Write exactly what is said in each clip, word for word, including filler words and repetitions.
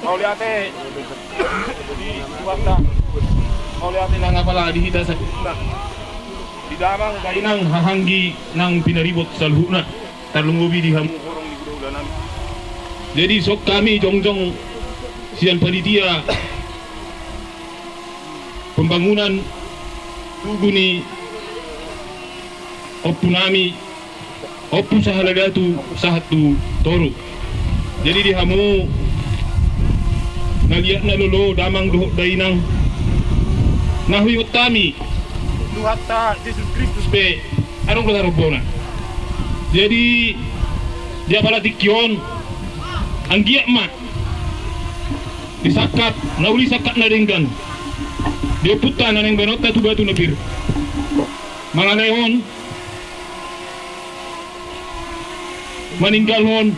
Mauliate di Tuhanta. Mauliate nang apala di hita saluhutna, di damang dainang hahaanggi nang pinaribot saluhutna, tarlumobi di hamu horong ni hulahula nami. Jadi songon hami jongjong sian panitia pembangunan tugu ni ompu nami, Ompu Sahala Datu sahat tu Toru. Jadi di hamu na liat na lolo, damang dohot dainang, na huingot hami, Tuhanta Jesus Kristus pe adong do tarombona. Jadi di apala tingki on, anggiat ma di sangkap na uli sangkap na denggan, di ompunta na naeng baenonta tu batu na pir, mangalehon, maninggalhon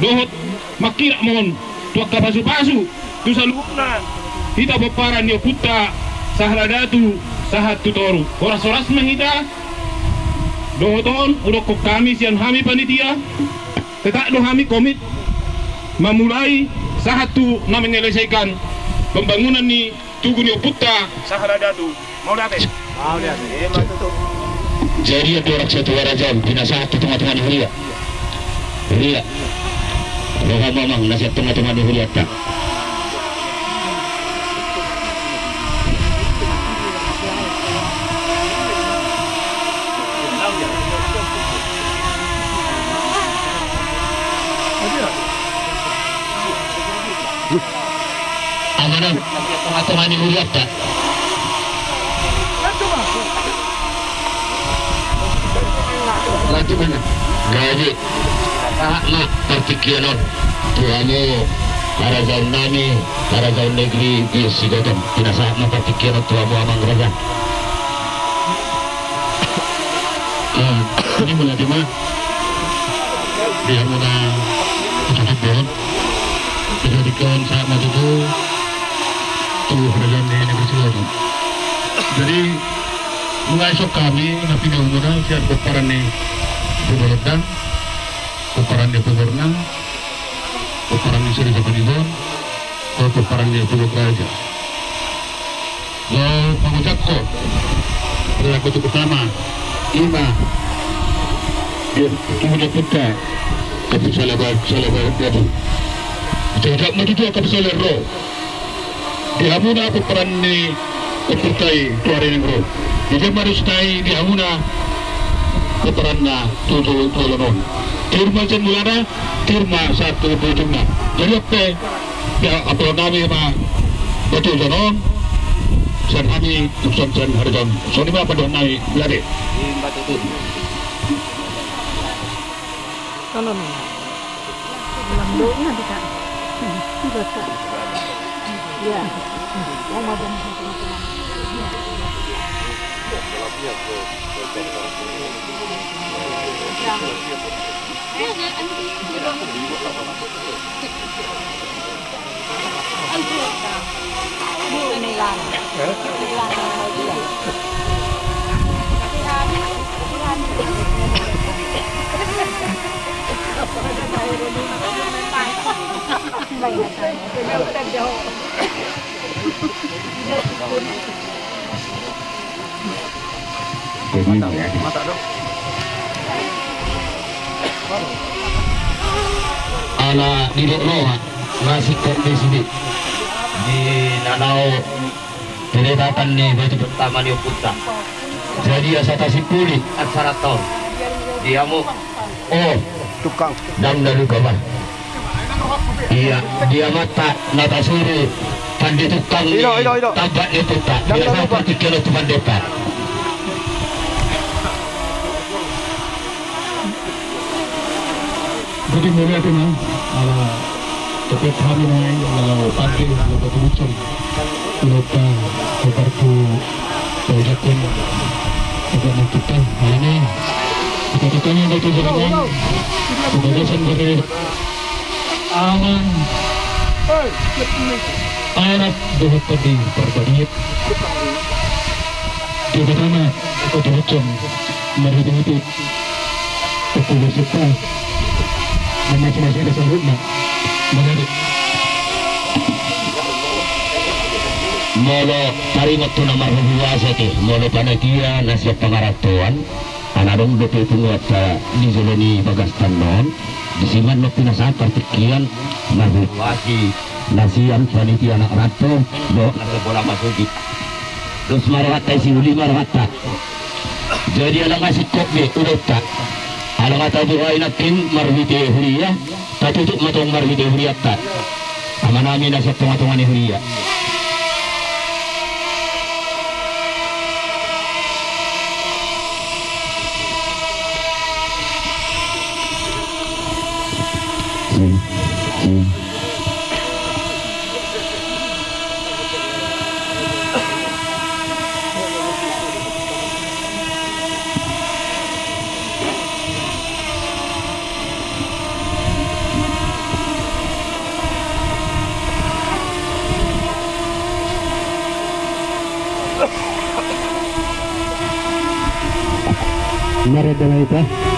dohot manghirimhon tu angka pasupasu tu saluhutna hita pomparan ni ompunta Sahala Datu sahat tu Toru. Horas-horas ma hita. Dohot on hudokkon hami sian hami panitia, tetap do hami komit mamulai sahat tu na menyelesaikan pembangunan ni tugu ni ompunta Sahala Datu. Mauliate. Mauliate. Jadi, ado raksasa tu harajaon, pinasahat tu tonga-tonga ni huria. Huria. Roha mamang na sian tonga-tonga ni hurianta. Amanang, tonga-tonga ni hurianta. Lanjut mana? Gabe. Aha, ma, partingkian on. Tu hamu harajaon nami, harajaon negeri di Sigotong. Pinasahat ma partingkian on tu hamu amang raja. Ah, ini mulai di mana? Di hamuna, itu di pohon. Jadi kau saat mati tu, tu harajaon ni negeri Sigotong. Jadi, mulai songon hami na pinaumuna sian pomparan ni Puborondang, pomparan ni Puborondang, pomparan ni Seri Japanibon, pomparan ni Pubograja. Laho mangucapkon, lagu tu pertama, ima, dia, dia punya putra, tapi salah ba-, salah ba-, dia tu. Jadi, tak mau tu, tapi salah roh. Di hamuna pomparan ni ompunta i tu ari ni ro. Di jam harus nai di hamuna pomparanna tu, tu, tu olonon. Tir ma sian mulana, tir ma sahat tu ujungna. Jadi, oke. Ya, apala nami ma batu janon, sian hami, tukson sian harajaon. Songon i ma pandohan nami, jadi. Tolong. Lamboknya bisa. Bisa, Kak. Ya. Oh, mau bantu. Ala didok roha, masih kok di sini. Di nanao, di ledakan ni batu pertama ni ompunta. Jadi asa tasimpuli acara taon. Di hamu. Oh, tukang. Ndang na lupa, bah. Iya, dia mata na tasuru pande tukang ni tambak ni tukang. Dia sampai tiga ratus pande, Pak. Jadi mulai tu, nah, ala topet hami nai, ala pande, ala batu lucung. Lupa, kobar tu, kobar tu, kobar tu, kobar tu, kobar tu, Di bagasan bere, amang, anak dohot tondi parbadiat. Di bagasan bere, amang, anak dohot tondi parbadiat. Di bagasan bere, amang, anak dohot tondi parbadiat. Molo taringot tu na marhuhuaso i, molo panitia na siap pangarantoan, ala adong dope punguanta di jolo ni bagas tano on, disi ma na pinasahat partingkian marhuhuasi na sian panitia na rantau dohot na sian bola masuk i. Dos ma rohanta, isi uli ma rohanta. Jadi ala nga singkop be ulaonta, ala nga tabuhai nangkin marhite huria, tatutup ma tong marhite hurianta. Amanami na sian tongatonga ni huria. Mari damai ta.